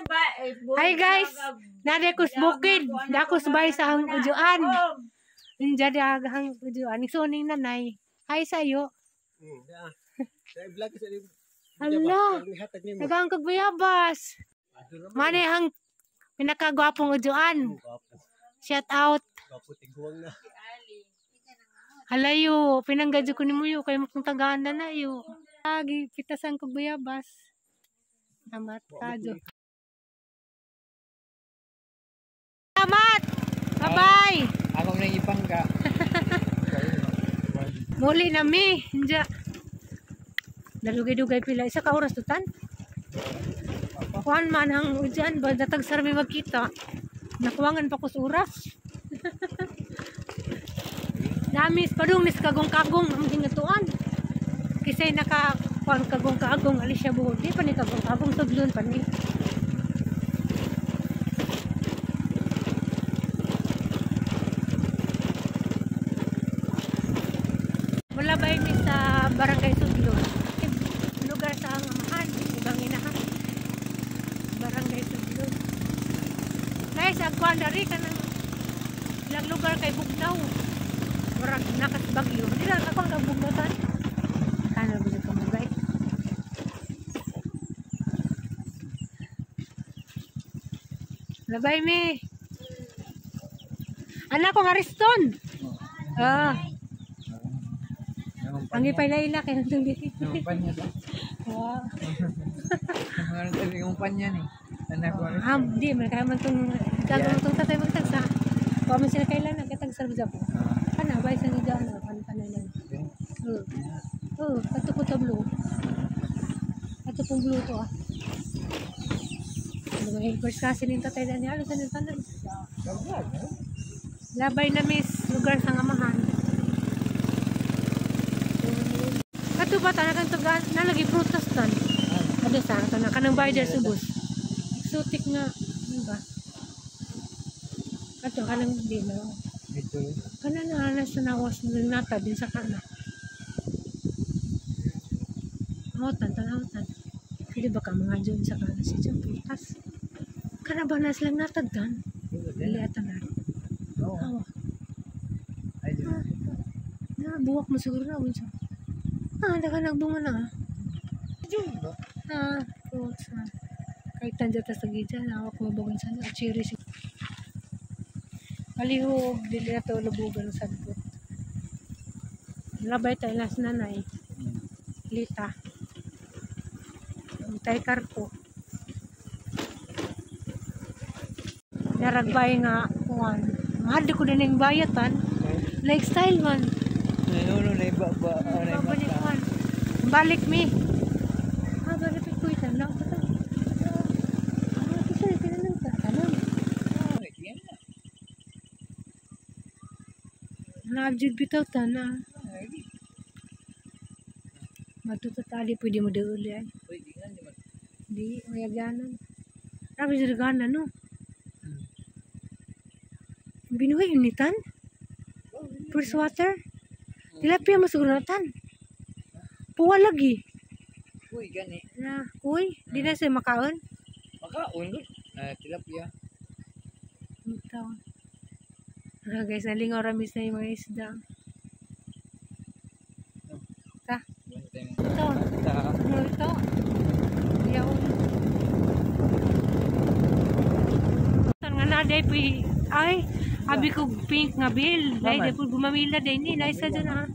Hi guys, nade ko sa bukid, dako sa bahay sa hang ujuan. Inja di hang ujuan, isuning nanay. Hi sayo. Hala, nagang kag bayabas. Mane hang pinakagwapong ujuan. Shout out. Halayo, pinanggadyo ko ni Muyo kay mo kung tagaan na yo. Agi pitasan kog bayabas. Amat kadyo. Amat. Bye-bye. Ako nang ipangga. Muli na mi, inja. Nalugay-dugay pila isa ka oras tutan. Kuan man ang ujan ba datag sar mi magkita. Nakuwangan pa ko sa oras. Namis padung nis kagong-kagong ang gingatuan. Kisay naka kuan kagong-kagong alis siya buhod. Di pa ni kagong-kagong tudlon pa ni. Mula ba mi sa Barangay Sudlon? Lugar sa ang amahan, ibang inahan. Barangay Sudlon. Guys, ang kuan dari kanang ilang lugar kay Bugnaw. Murag nakas bagyo. Di lang ako ang bugnatan. Kano gusto ko mo guys. Labay mi. Anak ko Ariston. Ah. Ang ipailaila kay nandung dili. Yung panya sa. Wow. Yung panya ni. Anak ko. Ah, di man kaya man tong gagawin tong tatay magtagsa. Wa man sila kailan nagkatagsa ra po. Kana bay sa nida ano kan kanan. Oh. Oh, ato po to blue. Ato pong blue to ah. Ano ba helpers kasi ning tatay na niya sa ning tanan. Labay na miss lugar sa ngamahan. Ato ba tanan kang tugan nalagi prutas tan. Ano sa tanan kanang bayad subos. Exotic nga, ano ba? Ato kanang di na. Kana na nasa nawas nata din sa kana. Hautan, tanautan. Hindi ba ka mga dyan sa kana si dyan prutas? Kana ba na silang natagdan? Dili ata na. Awa. Na, buwak mo siguro na. Ah, daga nagbunga na. Ah, fruits na. Kahit tandya tas lagi dyan, awak mo bagon sa na. Cherry si. Palihog, dili na to lubugan sa sabot. Labay tayo las nanay. Lita. Tay karpo. Naragbay nga kuan. Mahal ko din yung bayatan. Like style man. Ano na iba ba? Ano ni kuan. Balik mi. Ah, balik ko itan lang. Ah, kasi tinanong ta. Tanong. Naabjud bitaw ta na. Matutatali pwede mo daul yan. Pwede nga di man. Di, may aganan. Rabi jud ganan no. Binuhay unitan? First water? Tilapia masiguro na tan. Puwa lagi. Uy, gani. Na, uy, di na siya makaon. Makaon na tilapia. Ito. Ah, guys, nalingaw ramis na yung mga isda. Ta. Ito. Ano ito? Yaw. Nga na, day po ay, abi ko pink nga bill. Day, day po gumamila day ni. Nice ka dyan ah.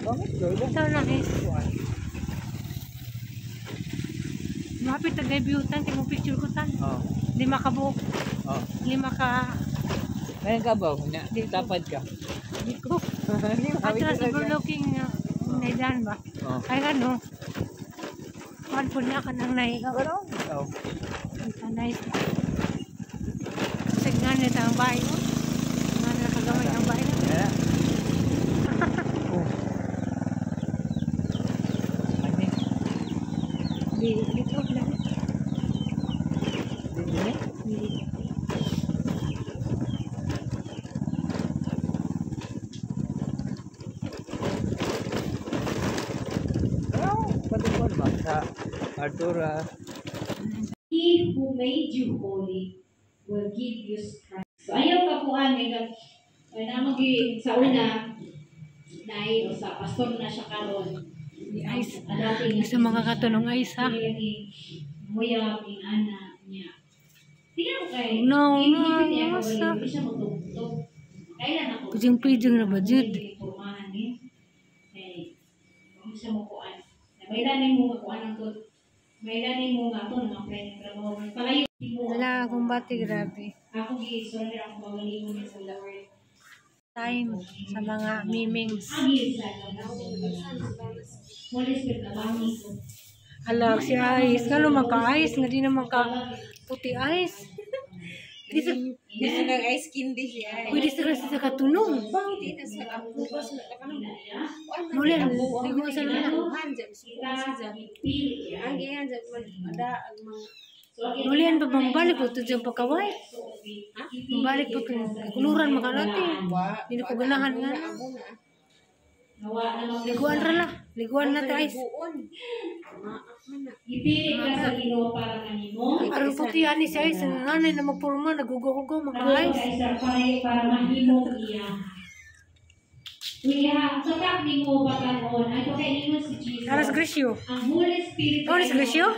Ito na guys. Mapit na gay-beautan. Kaya mo picture ko tan. 5 ka buok. 5 ka. Ngayon ka ba? Tapad ka? Di ko. Atras overlooking na naidan ba? Ay ano? Kuhan po niya ka nang nai. Nice. Kasi nga nito ang bahay mo. Nga na nakagamay ang bahay mo. Di, dito lang. Di. Sa Artura. He He who made you holy will give you strength. So ayaw ka kuan kay namagi sa una dahil sa pastor na siya karon. Ice. Sa mga katunong ice ha. Muyab ing ana niya. Tingnan ko kay No, no, no, sa. Siya motugtog. Kailan ako? Pujing-pujing na ba jud? Pormahan ni. Eh, siya mo kuan. May mo nga kuan ang tut. May mo nga to nga friend trabaho. Palayo mo. Wala akong bati, grabe. Ako gi-surrender ang pagalingon sa Lord. Time sa mga mimings. Alag si Ice. Ngano man ka Ice? Nga di naman ka puti Ice. Di sa Gusto ng ice candy siya. pwede sa kasi sa katunong. Bang, di na sa ako. Basta na ka nang Muli, ligo sa luna. Ang ganyan dyan, ada ang mga Muli, pa bang balik po ito dyan pagkaway? Balik po ito. Kuluran makalati. Hindi ko ganahan nga na. Liguan ra la. Liguan na to Ice. Ipili ka sa Ginoo para kanimo. Aron puti ani si Ice. Ang nanay na magpurma, nagugaw-hugaw, mga Ice. Kaysa para mahimong iya. Uya, sa tak nimo patanon, ay ko kay ingon si Jesus. Aras Grisyo. Ang Holy Spirit. Aras Grisyo?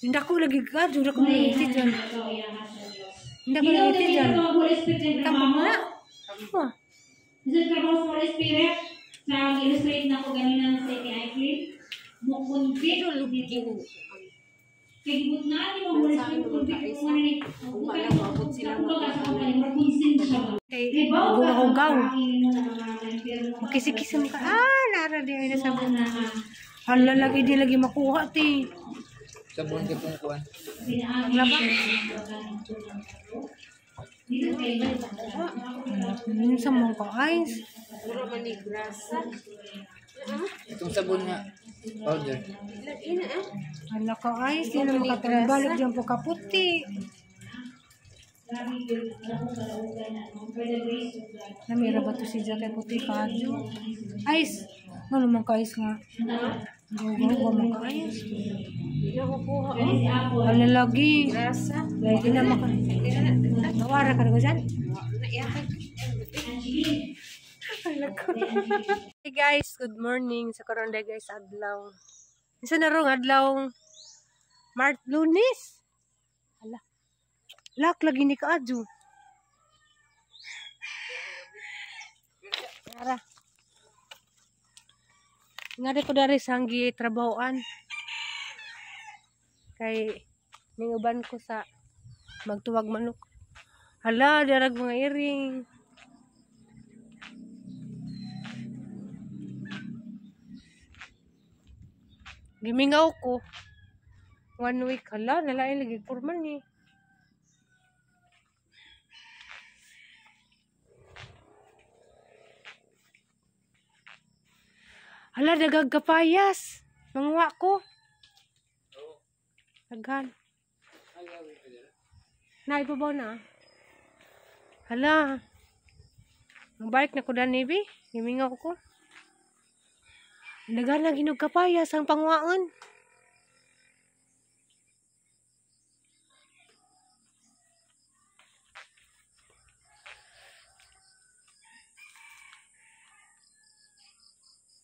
Hindi ako lagi ka, hindi ako lagi dyan. Hindi ako lagi dyan. Holy Spirit Tampo mo na. Oh. Sa trabaho sa Holy Spirit, sa illustrate na ko ganina sa ni Aiklin, mo convict kay gibutnaan ni mo Holy Spirit convict mo ni kumbaga sa kanya konsensya ba. Kay hugaw-hugaw. Makisikis mo ka. Ah, nara di ay nasa sabon. Hala lagi di lagi makuha ti. Sabon ka tong kuan. Ang laba. Sa mga ka-ice. Puro man ni grasa. Itong sabon nga powder. Lagi na ah. Hala ka-ice. Di na makatrabalik dyan po kaputi. Namira ba to si Jack puti kadyo? Ice. Ano man ka-ice nga? Gaw-gaw man ka-ice. Hindi na kukuha. Oh. Hala lagi. Grasa. Di na maka... Nawara ka na ba dyan? Hey guys, good morning. Sa karon day guys, adlaw. Isa na rong adlaw Mart Lunes. Hala. Lak lagi ni kaadyo. Tara. Nga ko dari sa hanggi trabahoan. Kay ninguban ko sa magtuwag manok. Hala, darag mga iring. Gimingaw ko. 1 week. Hala, nalain lagi formal ni. Hala, dagag kapayas. Manguha ko. Daghan. Na, ibabaw na. Hala. Balik na ko dani, bi. Gimingaw ko. Daghan na ginog kapayas ang panguhaan.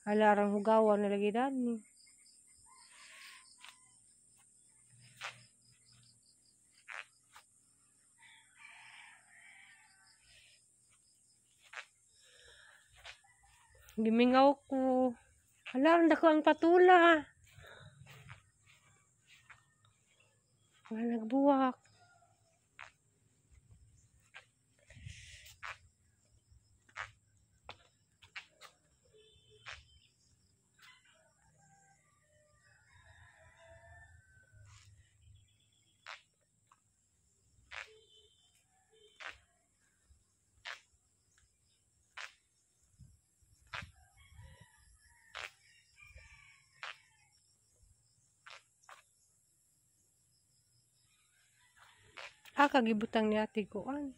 Hala, arang hugawan na lagi dani. Gimingaw ko. Hala, ang dako ang patula. Wala nagbuwak. Ah, kagibutang ni ate ko. An.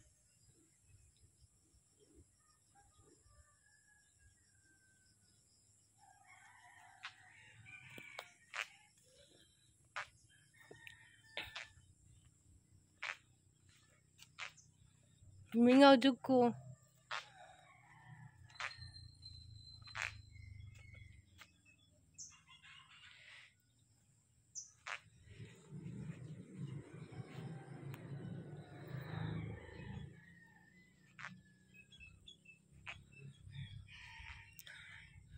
Mingaw jud ko.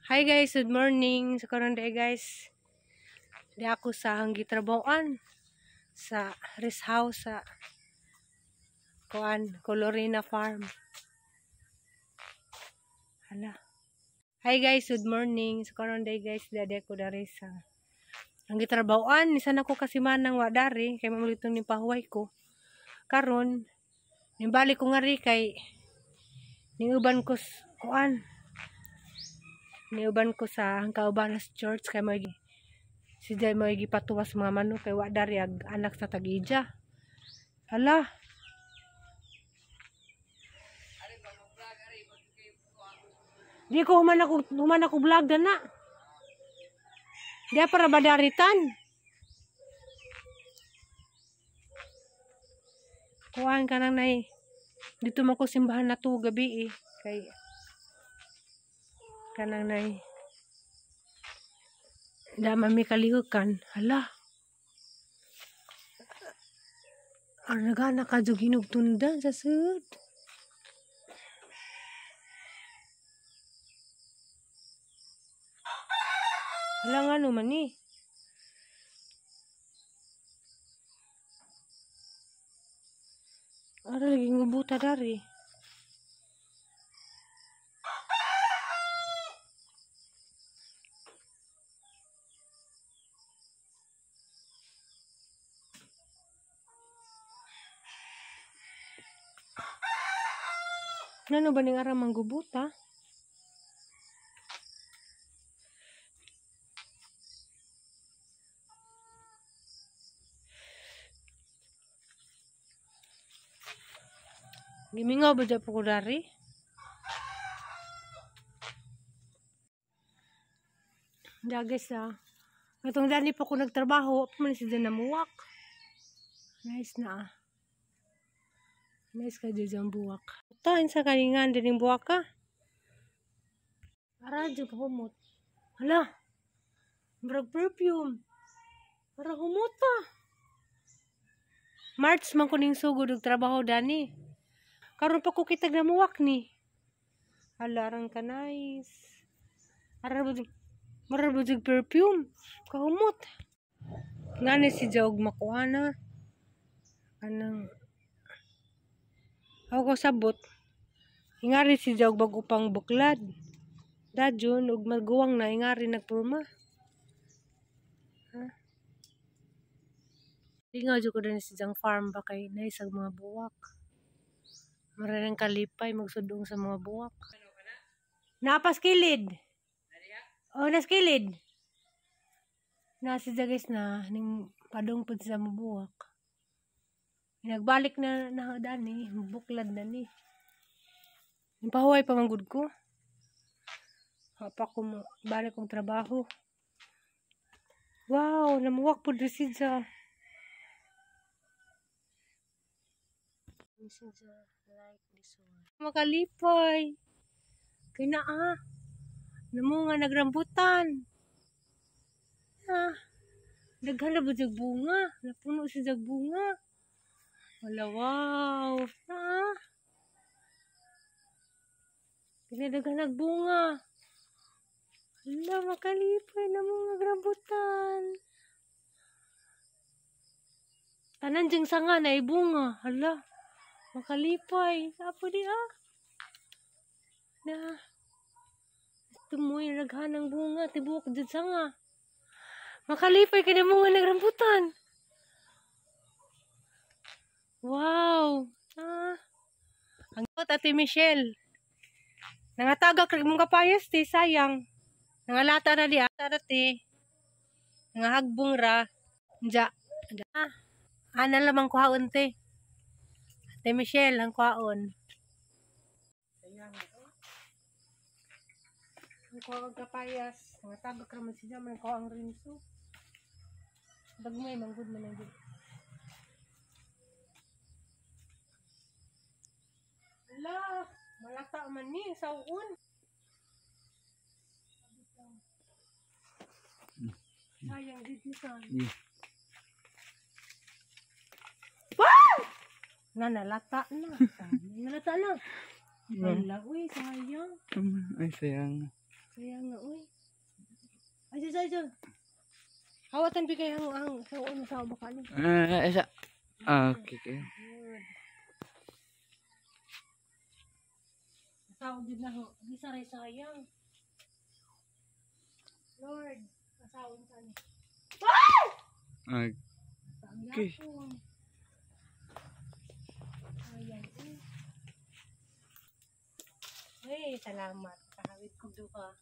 Hi guys, good morning. So karon day guys, di ako sa hanggitrabahoan sa rest house sa kuan Colorina Farm. Hala. Hi guys, good morning. So karon day guys, di ako dari sa hanggitrabahoan. Nisan ako kasi manang wa dari kay mamulitong ni pahuway ko. Karon nimbalik ko ngari kay ninguban ko kuan. Niuban ko sa Kaubanas Church kay may si Jay may gipatuwas mga manok kay wa dari ag anak sa tag-ija. Hala. Di ko human ako vlog dana. Di para badaritan. Kuan ka nang nay. Dito man ko simbahan na to gabi eh kay kanang nay dama mi kalihukan. Hala, arnagana ka jud hinugtundan sa sud. Hala nga no man ni. Ara lagi ngubuta dari. Nano ba ning aram manggubuta? Gimingaw ba dyan po ko dari? Da guys ah. Katong dani po ko nagtrabaho, pa man si dyan namuwak. Nice na ah. Nice ka dyan buwak. Tain sa kaningan din buwak ka. Ara jud ka humot. Hala. Murag perfume. Para humot pa. March man ko ning sugod og trabaho dani. Karon pa ko kitag namuwak ni. Hala rang ka nice. Ara murag jud perfume. Kahumot. Ngani si Jog makuha na. Anang ako sabot. Ingari si Jog bago pang buklad. Dajon ug maguwang na ingari nagpurma. Ha? Lingaw jud ko din si Jang farm ba kay nice ang mga buwak. Maranang kalipay magsudong sa mga buwak. Napas kilid. Oh, nas kilid. Na si guys na ning padung pud sa mga buwak. Nagbalik na na dani, buklad na ni. Pahuway pa manggod ko. Pa ko mo balik kong trabaho. Wow, namuwak pud siya. Like this one. Makalipay. Kay naa. Namunga nagrambutan. Ah. Daghan na ba jag bunga? Napuno siya jag bunga. Wala, wow. Ah. Pinadaghan nagbunga. Hala, makalipay na mga rambutan. Tanan diyang sanga na ibunga. Hala, makalipay. Apo di ah. Na. Tumoy naghan ng bunga. Tibok dyan sanga. Makalipay ka na mga nagrambutan. Wow. Ah. Ang Ate Michelle. Nangatagak mong kapayas ti sayang. Nangalata na di ata ti. Nangahagbong ra. Nja. Ah. Ana lamang kuhaon ti. Ate Michelle ang kuhaon. Ang kuha kapayas. Nangatagak ra man siya man kuha ang rinso. Bagmay manggod man ang gud. Malata man ni sawon. Sayang gid ni sa. Wow! Na nalata na. Nalata na. Wala, uy, sayang. Ay, sayang. Sayang nga, uy. Ay, ay, ay. Hawatan bi kay ang sawon sa baka ni. Isa. Okay, okay. Asawa din na ho. Di saray sayang. Lord, asawa sa ni. Okay. Ayan. Ay, salamat. Kahawid ko duha.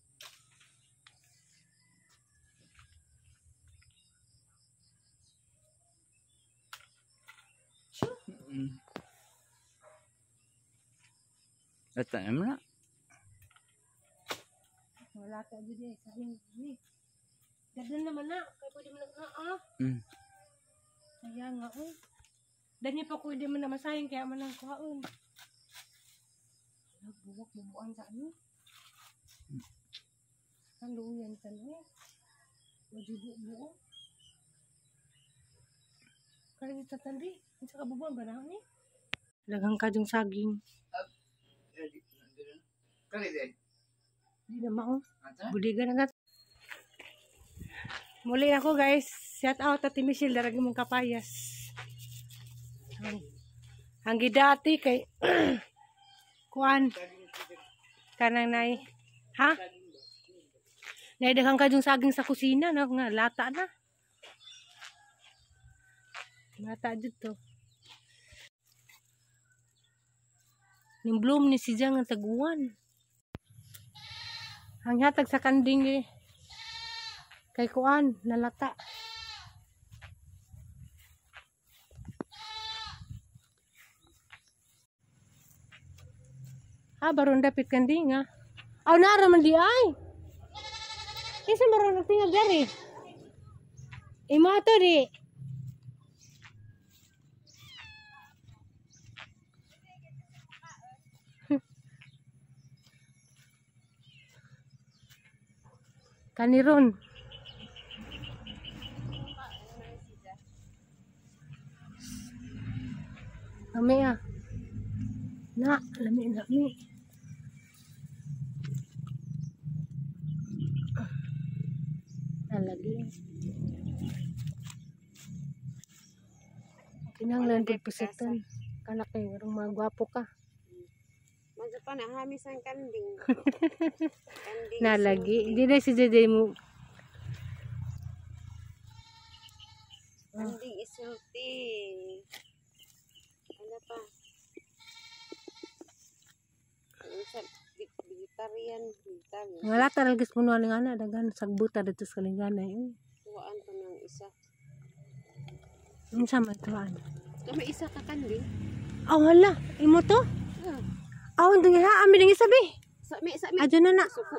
Lata naman na. Wala ka dyan eh. Sayang ni. Dadan naman na. Kaya pwede mo na. Sayang nga oh. Dani pa ko hindi mo na masayang kaya man ang kuhaon. Buwak bubuan sa ano? Ang luyan sa ano eh. Wajib buo. Kaya dito sa tandi. Sa kabubuan ba na ni? Lagang ka yung saging. Di na mao. Buligan na natin. Muli ako guys. Shout out Ate Michelle. Darag mong kapayas. Ang gidati kay kuan. Kanang nay. Ha? Nay daghang ka yung saging sa kusina. No? Nga, lata na. Lata dito. Ning bloom ni si Jang ang taguan. Ang hatag sa kanding eh. Kay kuan, nalata. Ah, baron dapit kanding ah. Aw, naara man di ay. Kinsa maron nagtingag dari? Imo ato di. Kaniron. Lami ah. Na, lami lami. Nalagi. Kinahanglan pud pusitan. Kana kay arong magwapo ka. Madto pa na hamis ang kanding. Kanding. Nalagi. Di na si JJ mo. Kanding isulti. Ano pa? Vegetarian, vegetarian. Wala talaga sa puno ng ana, daghan sagbuta dito sa kalinganay. Kuhaan ko ng isa. Unsa man to ana? May isa ka kanding. Aw hala, imo to? Aw ndung ha ami ding isa bi. Sa mi sa mi. Adyo na na. Suko.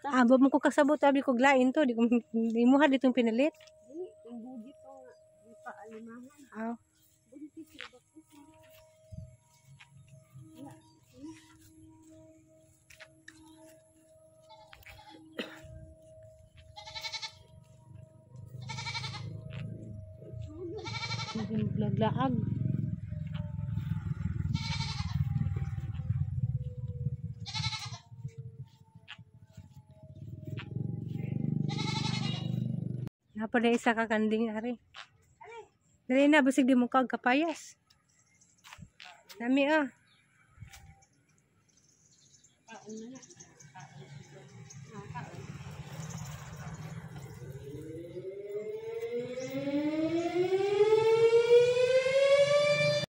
Ah, mo ko kasabot abi ko glain to, di ko imuha ditong pinalit. Ang bugi to nga di pa alimahan. Aw. Buntis ba ko? Laglaag. Napa na isa ka kanding ari. Dali na basig di mo kag kapayas. Nami ah.